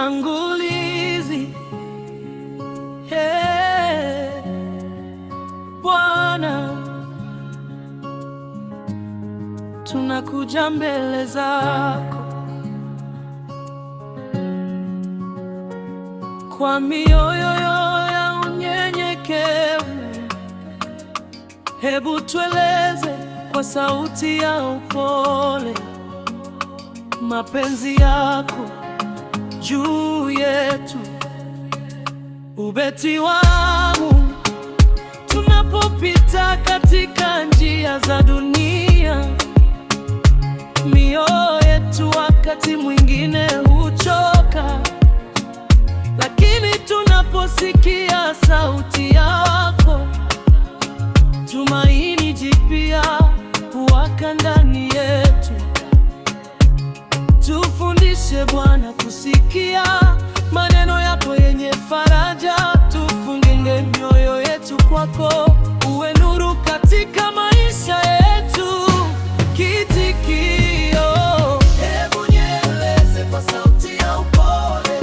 Utangulizi. Hey, Bwana, tunakuja mbele zako kwa mioyo ya unyenyekevu. Hebu tueleze kwa sauti ya upole mapenzi yako juu yetu. Ubeti wangu, tunapopita katika njia za dunia, mioyo yetu wakati mwingine huchoka, lakini tunaposikia sauti yako, tumaini jipya huwaka ndani yetu. Tufundishe Bwana kusikia maneno yako yenye faraja, tufunge mioyo yetu kwako, uwe nuru katika maisha yetu. Kitikio: Hebu nieleze kwa sauti ya upole,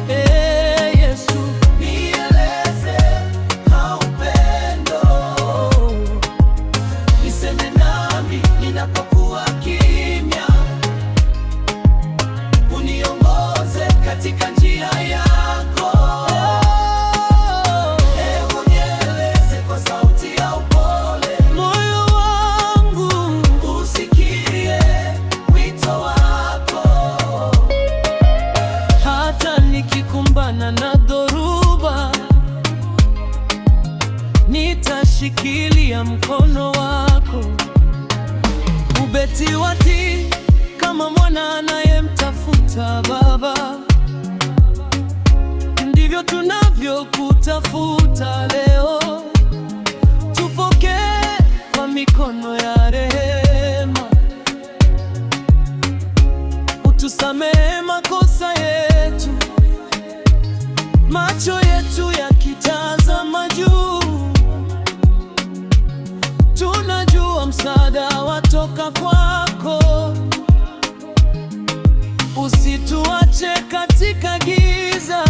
Ee Yesu, nieleze kwa upendo, niseme nami ninapokuwa kimya, uniongoze katika njia yako. Hebu nieleze kwa sauti ya upole, moyo wangu usikie wito wako. Hata nikikumbana na dhoruba, nitashikilia mkono wako. Ubeti wati kama mwana anayemtafuta baba, ndivyo tunavyokutafuta leo. Tupokee kwa mikono ya rehema, utusamehe makosa yetu, macho yetu yakitazama juu, tunajua msaada watoka kwako. Usituache katika giza,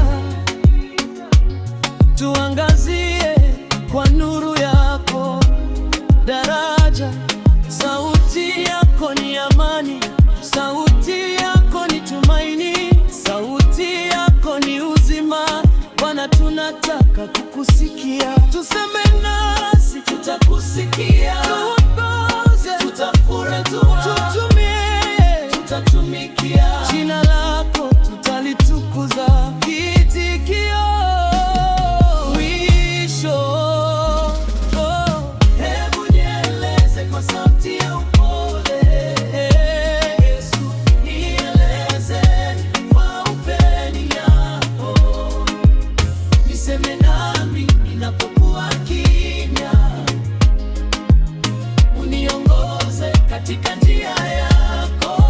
tuangazie kwa nuru yako. Daraja, sauti yako ni amani, sauti yako ni tumaini, sauti yako ni uzima. Bwana, tunataka kukusikia, tuseme nasi, Tutakusikia, tuongoze, tutafurahi, tutumie tutatumikia. jina lako tutalitukuza. Kitikio, mwisho. Oh, Hebu nieleze kwa sauti ya upole, eh, Yesu, nieleze kwa upendo yako, niseme nami ninapokuwa kimya, uniongoze katika njia yako.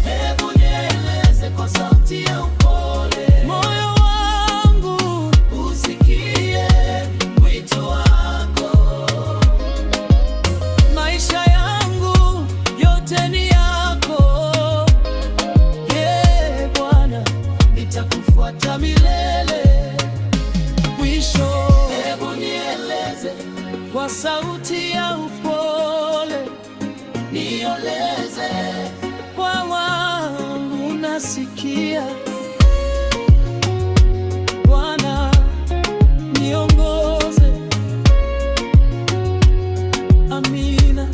Hebu nieleze kwa sauti ya upole, moyo wangu usikie wito wako. Maisha yangu yote ni yako, yeah, Bwana, nitakufuata milele. Mwisho, Hebu nieleze, kwa sauti ya upole, nieleze kwa wangu nasikia. Bwana, niongoze. Amina.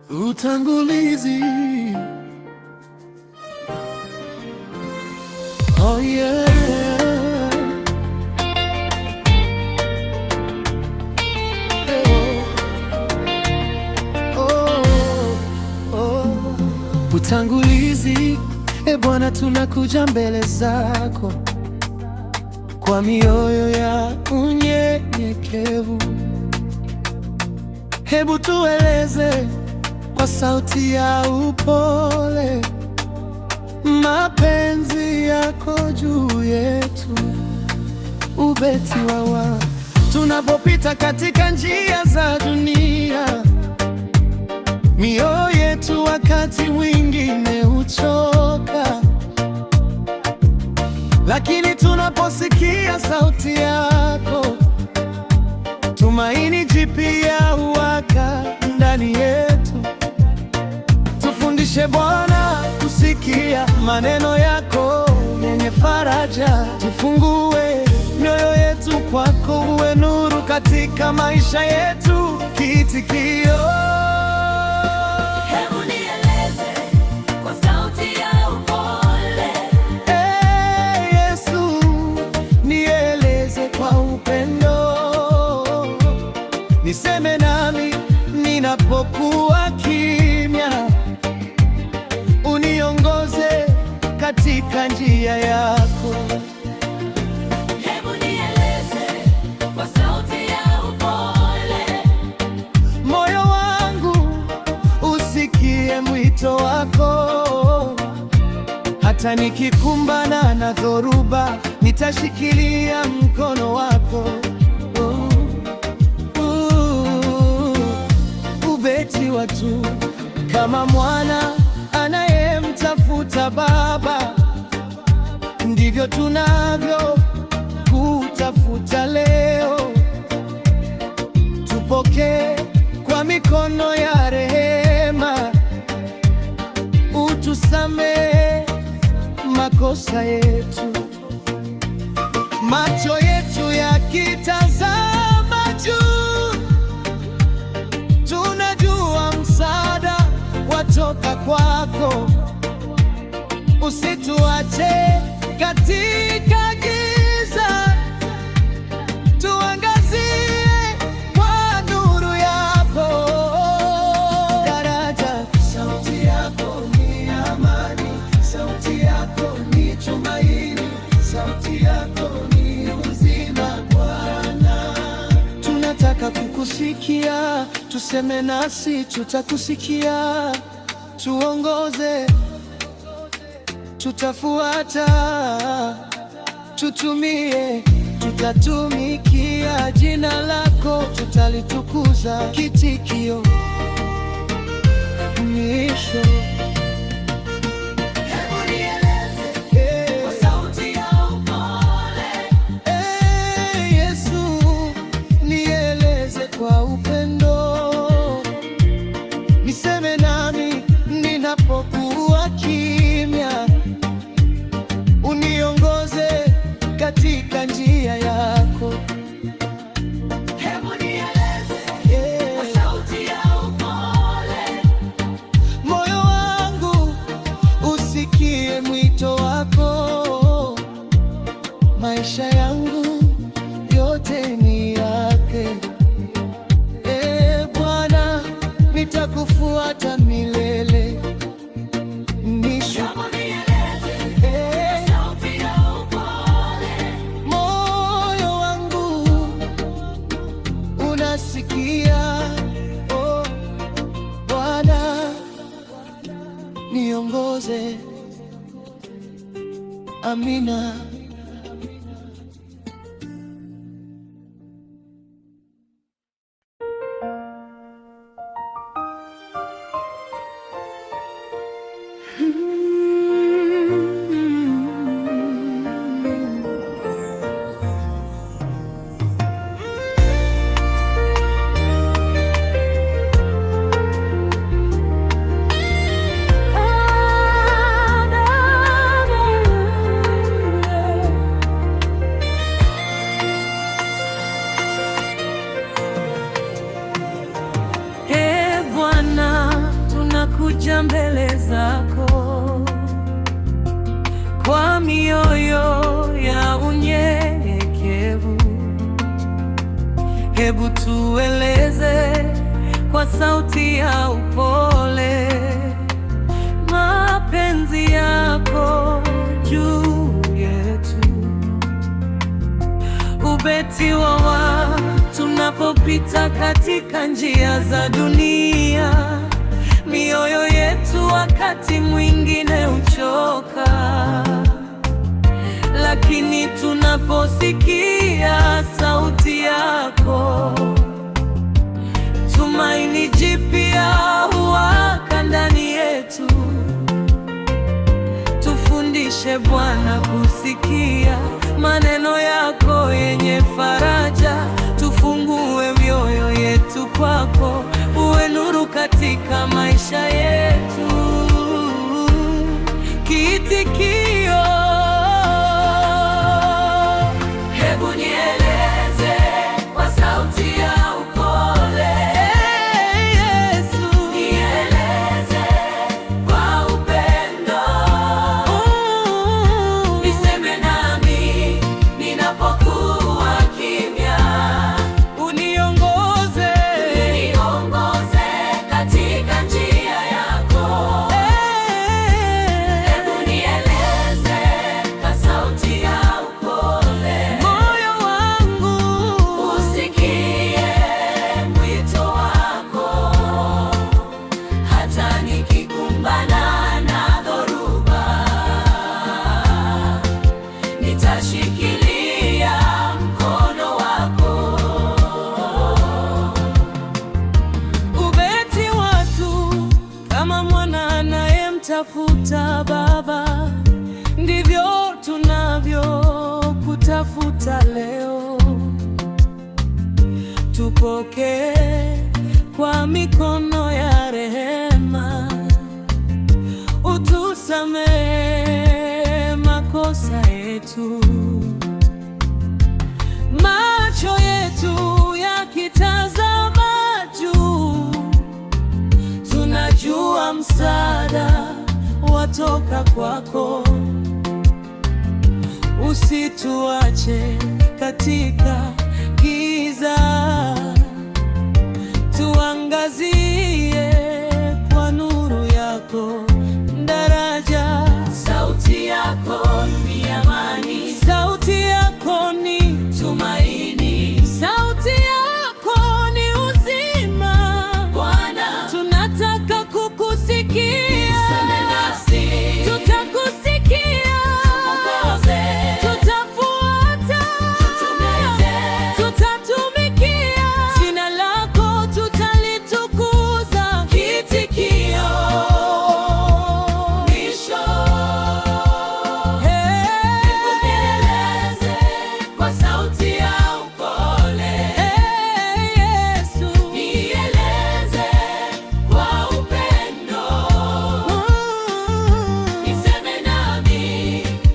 Utangulizi. Oh yeah. Oh, oh, oh. Utangulizi, e Bwana, tunakuja mbele zako kwa mioyo ya unyenyekevu. Hebu tueleze kwa sauti ya upole. Mapenzi yako juu yetu, ubeti wawa. Tunapopita katika njia za dunia, mioyo yetu wakati mwingine huchoka, lakini tunaposikia sauti yako, tumaini jipya huwaka ndani yetu. Tufundishe Bwana kusikia maneno yako yenye faraja, tufungue mioyo yetu kwako, uwe nuru katika maisha yetu. Kiitikio: Hebu nieleze kwa sauti ya upole. Ee Yesu, nieleze kwa upendo, niseme nami ninapokuwa kimya, uniongoze katika njia yako. Hebu nieleze kwa sauti ya upole. Moyo wangu usikie mwito wako, hata nikikumbana na dhoruba, nitashikilia mkono wako. Oh, ubeti watu kama mwana anayemtafuta baba, ndivyo tunavyo kutafuta leo. Tupokee kwa mikono ya rehema, utusamehe makosa yetu, macho yetu yakitazama juu, tunajua msaada watoka kwako. Usituache katika giza, tuangazie kwa nuru yako. Daraja, sauti yako ni amani, sauti yako ni tumaini, sauti yako ni uzima Bwana. Tunataka kukusikia, tuseme nasi tutakusikia, tuongoze, tutafuata, tutumie, tutatumikia jina lako, tutalitukuza. Kitikio mwisho. Hebu nieleze kwa sauti ya upole. Ee Yesu, nieleze kwa upendo, niseme nami ninapokuwa kimya, uniongoze katika njia yako. Hebu nieleze kwa sauti ya upole. Moyo wangu usikie mwito wako, maisha yangu yote ni yake. E Bwana, nitakufuata milele. Nishu Hebu nieleze kwa sauti ya upole. Moyo wangu unasikia, oh Bwana, niongoze. Amina. E Bwana, tunakuja mbele zako kwa mioyo ya unyenyekevu. Hebu tueleze kwa sauti ya upole mapenzi yako juu yetu. Ubeti wa tunapopita katika njia za dunia, Mioyo yetu wakati mwingine huchoka, lakini tunaposikia sauti yako, tumaini jipya huwaka ndani yetu. Tufundishe Bwana kusikia maneno yako yenye faraja, tufungue mioyo yetu kwako, uwe nuru katika maisha yetu. Kiitikio: Hebu nieleze kwa sauti ya upole. Hey, Yesu. Nieleze kwa upendo. Niseme nami ninapokuwa kimya. Uniongoze. Niongoze katika njia yako. Hebu nieleze kwa sauti ya upole. Moyo wangu Usikie mwito wako, hata nikikumbana na dhoruba, nitashikilia mkono wako. Ubeti watu kama mwana anayemtafuta baba, ndivyo tunavyokutafuta leo. Tupokee kwa mikono ya rehema, utusamehe makosa yetu, macho yetu yakitazama juu, tunajua msaada watoka kwako. Usituache katika giza, tuangazie kwa nuru yako daraja. Sauti yako ni amani, Sauti yako ni tumaini. Sauti yako ni uzima. Bwana, Tunataka kukusikia, useme nasi, tutakusikia, tuongoze, tutafuata, tutumize. Tutatumikia jina lako, tutalitukuza. Kiitikio: Mwisho. Hey. Nieleze kwa sauti ya upole. Hey, Yesu. Nieleze kwa upendo. Niseme nami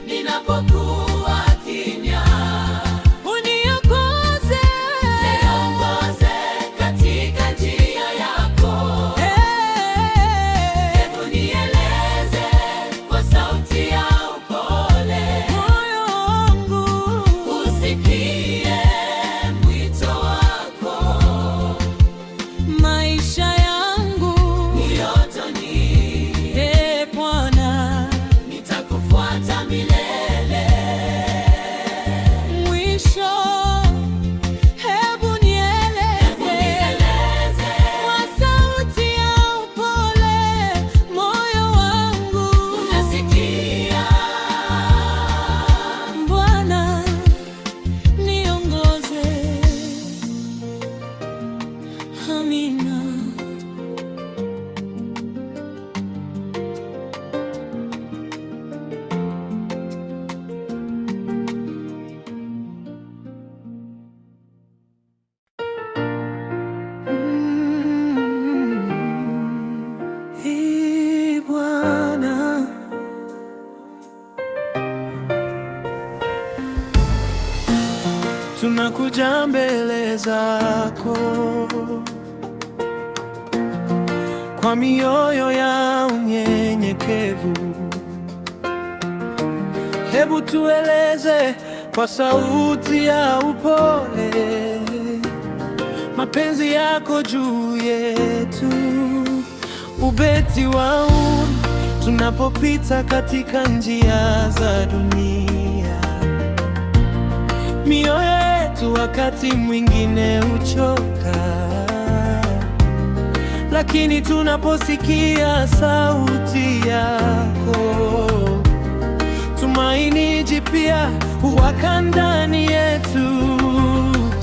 ninapokuwa kimya. Uniongoze. Niongoze katika njia yako. Hey. Hebu nieleze kwa sauti ya upole. Moyo wangu Usikie mwito wako. Maisha yangu Yotoni, Ee Bwana, nitakufuata milele. Mwisho, hebu Hebu nieleze nieleze kwa sauti ya upole, moyo wangu unasikia. Bwana, niongoze. Amina. Ee Bwana, tunakuja mbele zako kwa mioyo ya unyenyekevu. Hebu tueleze kwa sauti ya upole mapenzi yako juu yetu, ubeti wa tunapopita katika njia za dunia, mioyo yetu wakati mwingine huchoka, lakini Lakini tunaposikia sauti yako, tumaini jipya huwaka ndani yetu.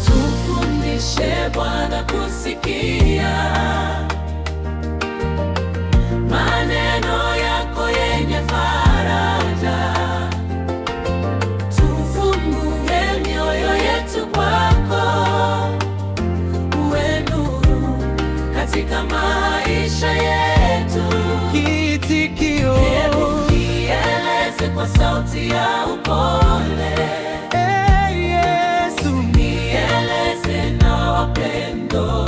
Tufundishe Bwana kusikia maneno yako yenye faraja. Tufungue mioyo yetu kwako, uwe nuru katika maisha yetu. Kiitikio: Hebu nieleze kwa sauti ya upole, Ee Yesu, nieleze na wapendo,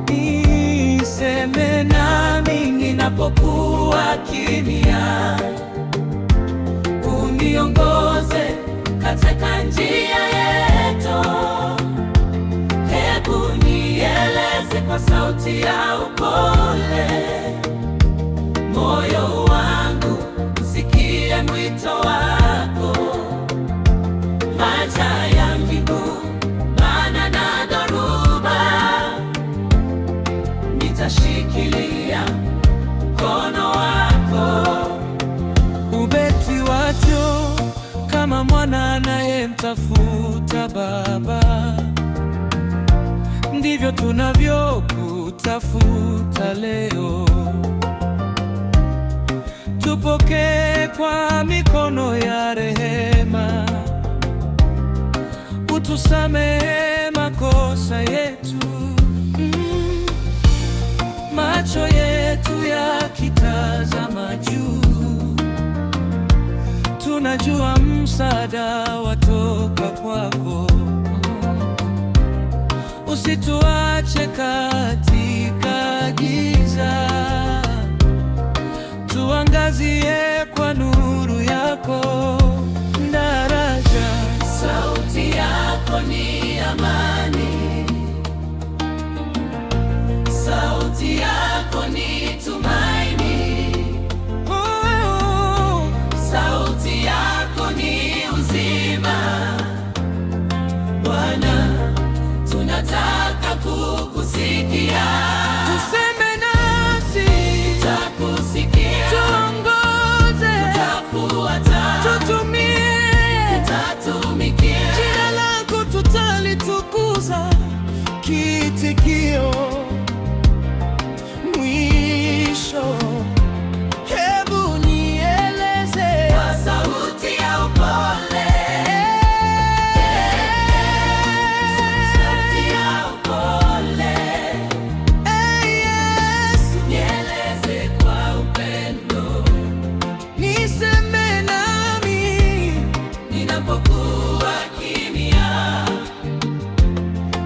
niseme nami ninapokuwa kimya, uniongoze katika njia yetu. Hebu nieleze kwa sauti ya upole, moyo wangu usikie mwito wako. Haja ya miguu mana na dhoruba, nitashikilia mkono wako. Ubeti wacho kama mwana anayemtafuta baba, ndivyo tunavyokutafuta leo. Tupokee kwa mikono ya rehema, utusamehe makosa yetu. Macho yetu yakitazama juu, tunajua msaada watoka kwako. Usituache katika giza, tuangazie kwa nuru yako. Daraja Sauti yako ni amani, sauti yako ni tumaini, oh, sauti yako ni uzima. Bwana, tunataka kukusikia, tuseme nasi, tutakusikia, tuongoze, tutafuata, tutumie tutatumikia. jina lako, tutalitukuza. Kiitikio mwisho, hebu nieleze Kwa sauti ya upole, sauti ya upole, Ee Yesu, nieleze kwa upendo, niseme nami, ninapokuwa kimya,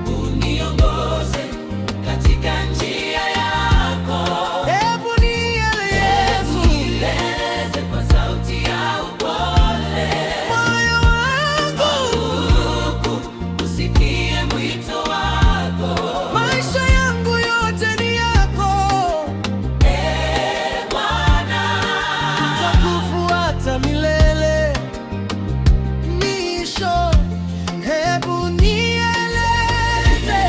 uniongoze katika njia yako. Hebu nieleze, Nieleze kwa sauti ya upole, moyo wangu, huku usikie mwito wako. Maisha yangu yote ni yako, Ee Bwana, takufuata milele. Mwisho, hebu nieleze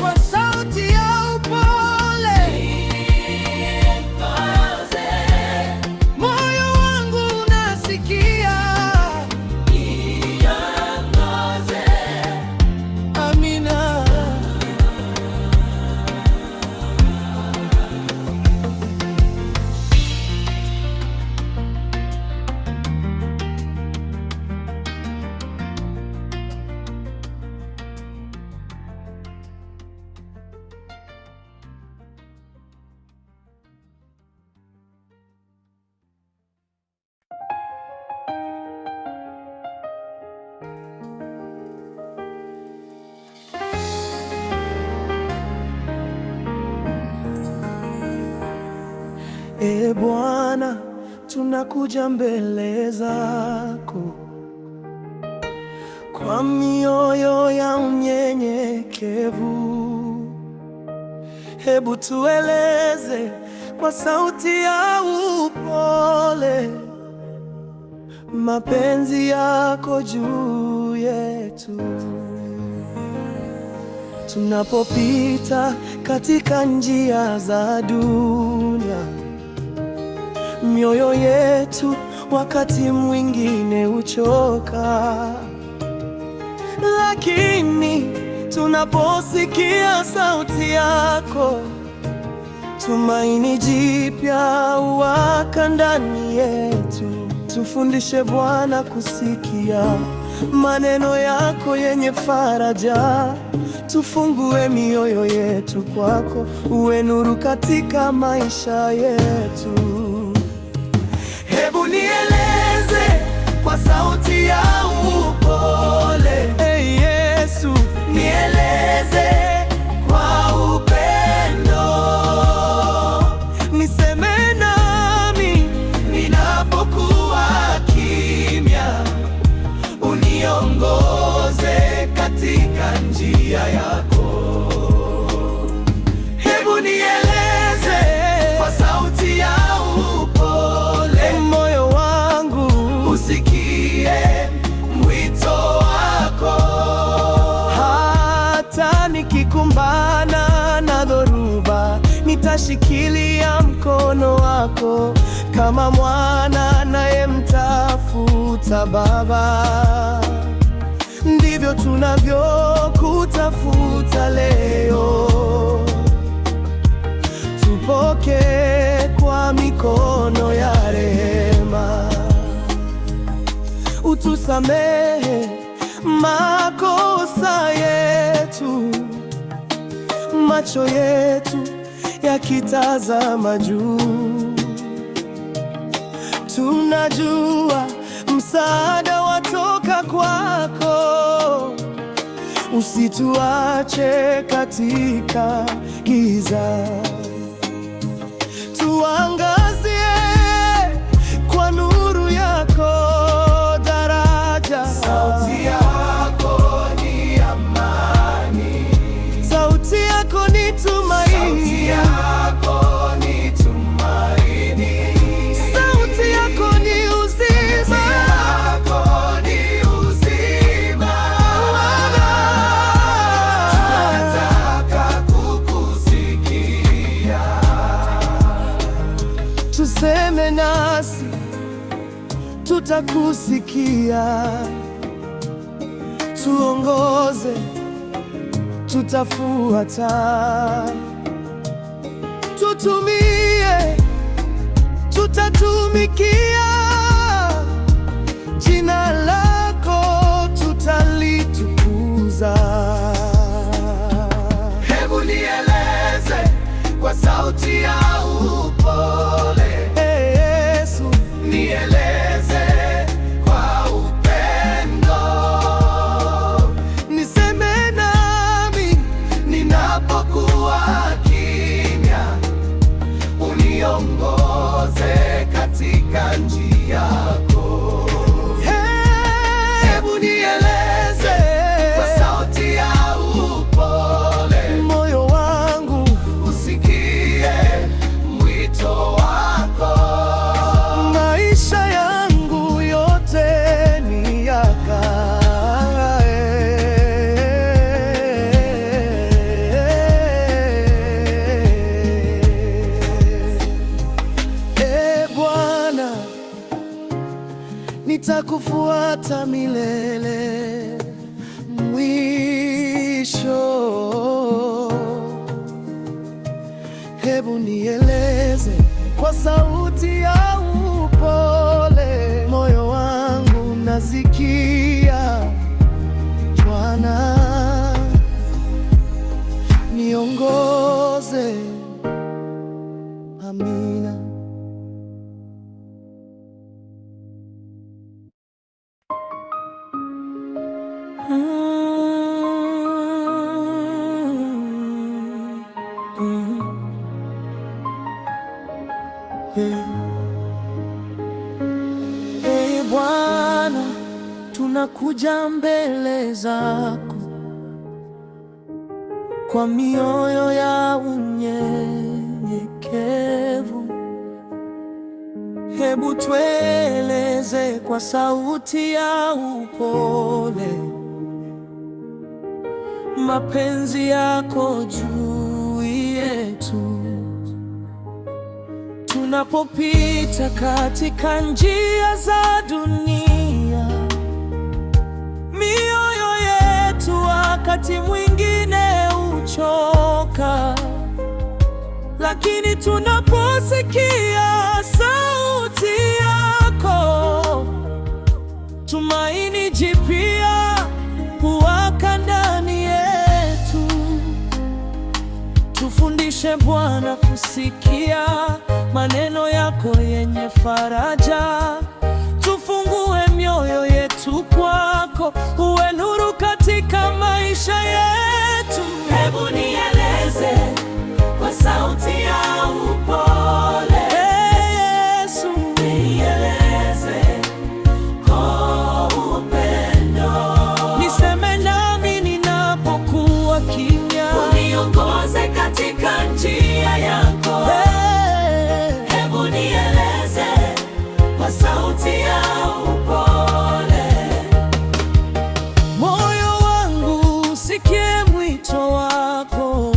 kwa sauti ya upole, niongoze, moyo wangu unasikia. Niongoze. Amina. E Bwana, tunakuja mbele zako kwa mioyo ya unyenyekevu. Hebu tueleze kwa sauti ya upole mapenzi yako juu yetu. Tunapopita katika njia za dunia, mioyo yetu wakati mwingine huchoka, lakini tunaposikia sauti yako, tumaini jipya huwaka ndani yetu. Tufundishe Bwana kusikia maneno yako yenye faraja. Tufungue mioyo yetu kwako, uwe nuru katika maisha yetu. Hebu nieleze kwa sauti ya upole. Hey Yesu, nieleze kwa upendo, niseme nami ninapokuwa kimya, uniongoze katika njia yako. Hebu nieleze kwa sauti ya upole, moyo wangu usikie mwito wako. Hata nikikumbana na dhoruba, nitashikilia mkono wako kama mwana anayemtafuta Baba. Ndivyo tunavyokutafuta leo, tupokee kwa mikono ya rehema, utusamehe makosa yetu, macho yetu yakitazama juu, tunajua msaada watoka kwako. Usituache katika giza, tuangazie kwa nuru yako daraja. Sauti yako ni amani, Sauti yako ni tumaini, sauti yako ni tumaini, sauti yako ni uzima, yako ni uzima. Tunataka kukusikia. Tuseme nasi, tutakusikia. Tuongoze, tutafuata. Tutumie, tutatumikia. Jina lako tutalitukuza. Hebu nieleze kwa sauti ya upole, Hey, Yesu, nieleze kwa upendo, niseme nami ninapokuwa kimya, uniongoze katika njia yako. Hey, Hebu nieleze kwa sauti ya upole, moyo wangu usikie mwito wako. maisha yangu yote ni yakae. E Bwana, nitakufuata milele mwisho. Hebu nieleze kwa sauti ya upole, moyo wangu nasikia. Bwana, niongoze. Amina. Ee Bwana, tunakuja mbele zako kwa mioyo ya unyenyekevu. Hebu tueleze kwa sauti ya upole, mapenzi yako juu yetu. Tunapopita katika njia za dunia, mioyo yetu wakati mwingine huchoka, lakini tunaposikia sauti yako, tumaini jipya huwaka ndani yetu. Tufundishe Bwana kusikia maneno yako yenye faraja. Tufungue mioyo yetu kwako, uwe nuru katika maisha yetu. Hebu nieleze kwa sauti ya upole. Hey, Yesu, Nieleze kwa upendo. Niseme nami ninapokuwa kimya. Uniongoze katika njia yako. Hey, Hebu nieleze kwa sauti ya upole. Moyo wangu usikie mwito wako,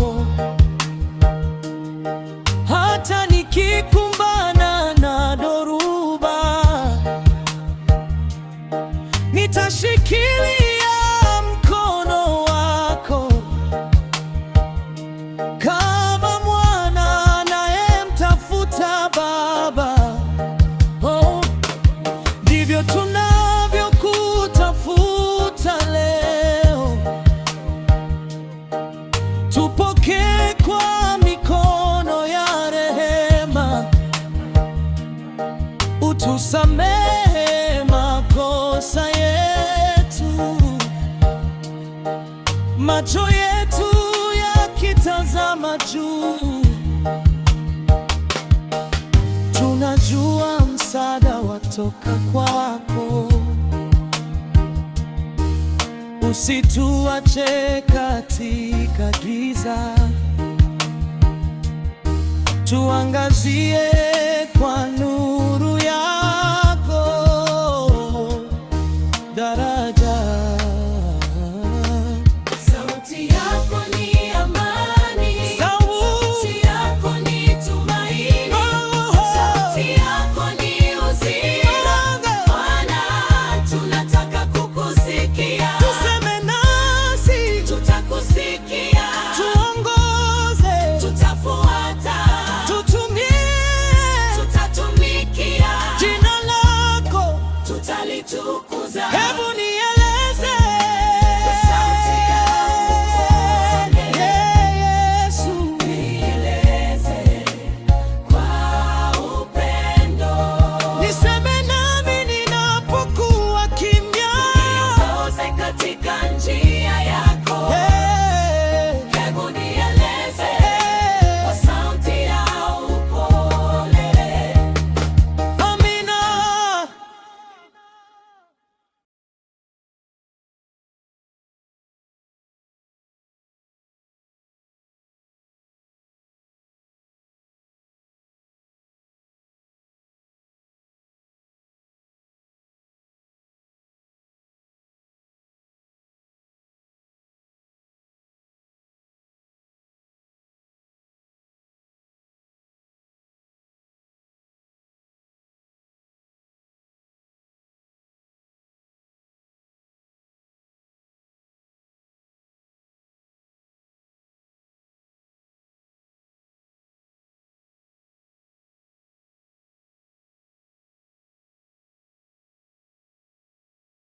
hata nikikumbana na dhoruba, nitashikilia mkono wako kama mwana anayemtafuta baba. Oh, ndivyo tunavyokutafuta leo. Tupokee kwa mikono ya rehema, utusamehe makosa yetu, macho yetu yakitazama juu, tunajua msaada watoka kwako. Usituache katika giza, tuangazie kwa nuru yako daraja. Sauti yako ni amani. Sauti Sauti yako ni tumaini. Sauti yako ni uzima. Bwana, tunataka kukusikia. Tuseme nasi, Tutakusikia. Tuongoze, Tutafuata. Tutumie Tutatumikia. Jina lako. Tutalitukuza. Hebu nieleze Kwa sauti ya upole. Yeah, Yesu, Nieleze kwa upendo. Niseme nami ninapokuwa kimya. Niongoze katika njia yako. Hey.